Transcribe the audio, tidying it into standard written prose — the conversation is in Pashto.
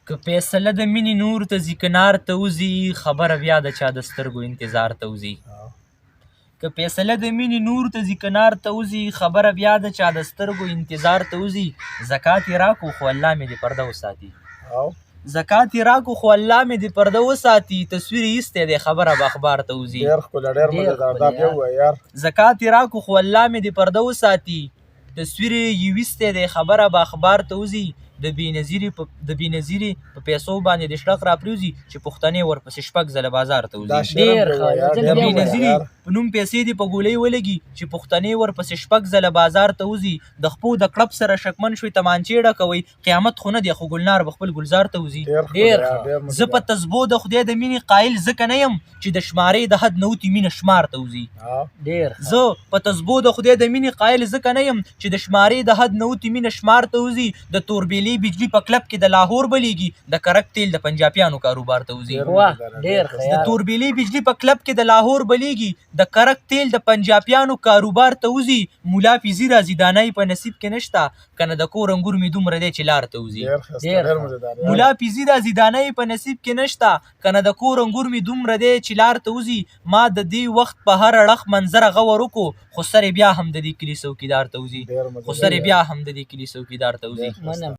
که فیصله د مینې نور ته ځي کنار ته وځي، خبره بیا د چا د سترګو انتظار ته وځي. که فیصله د مینې نور ته ځي کنار ته وځي، خبره بیا د چا د سترګو انتظار ته وځي. زکات یې راکو خو الله مې دې پرده وساتي. زکات یې راکو خو الله مې دې پرده وساتي، تصویر یې ایستی دی خبره به اخبار ته وځي. ډېر ښکلی، ډېر مزیدار، دا بیا ووایه یار. زکات یې راکو خو الله مې دې پرده وساتي، تصویر یې ویستی دی خبره به اخبار ته وځي. د بې نظیرې په د بې نظیرې په پیسو باندې د شړق راپریوځي، چې پښتنې ورپسې شپږ ځله بازار ته دا وځي. شعر هم ډېر بیا ښه، ووایه یو ځل د بیا بې ووایه. نظیرې یار. په نوم پیسې دې په ګولۍ ولګي، چې پښتنې ورپسې شپږ ځله بازار ته وځي. د خپو د کړپ سره شکمن شوې تمانچې ډکوي، قیامت خو نه دی خو ګلنار به خپل ګلزار ته وځي. ډېر ښکلی ډېر یار، ښه. ډېر زه په مزیدار. تسبو د خدای د مینې قایل ځکه نه یم، چې د شمارې د حد نه وتې مینه شمار ته وځي. ډېر ښه. زه په تسبو د خدای د مینې قایل ځکه نه یم، چې د شمارې د حد نه وتې مینه شمار ته وځي. د توربیلې بجلی په کلب کې د لاهور بلیږي، د کرک تیل د پنجابیانو کاروبار ته وځي. ډېر واه، مزیدار، ډېر ډېر ښه ښایسته. د یار. توربیلې بجلی په کلب کې د لاهور بلیږي، د کرک تیل د پنجابیانو کاروبار ته وځي. مولا پیزي راځي دانه یې په نصیب کې نشته، کنه د کور انګور مې دومره دی چې لار ته وځي. ډېر ښایسته، ډېر ډېر ښه. مزیدار یار. مولا پیزي راځي دانه یې په نصیب کې نشته، کنه د کور انګور مې دومره دی چې لار ته وځي. ما د دې وخت په هر اړخ منظره غور وکړو، خو سر یې بیا هم د دې کلي څوکیدار ته وځي. ډېر خو سر مزیدار یې یار، بیا هم د دې کلي څوکیدار ته وځي. ډېر ښایسته. منم.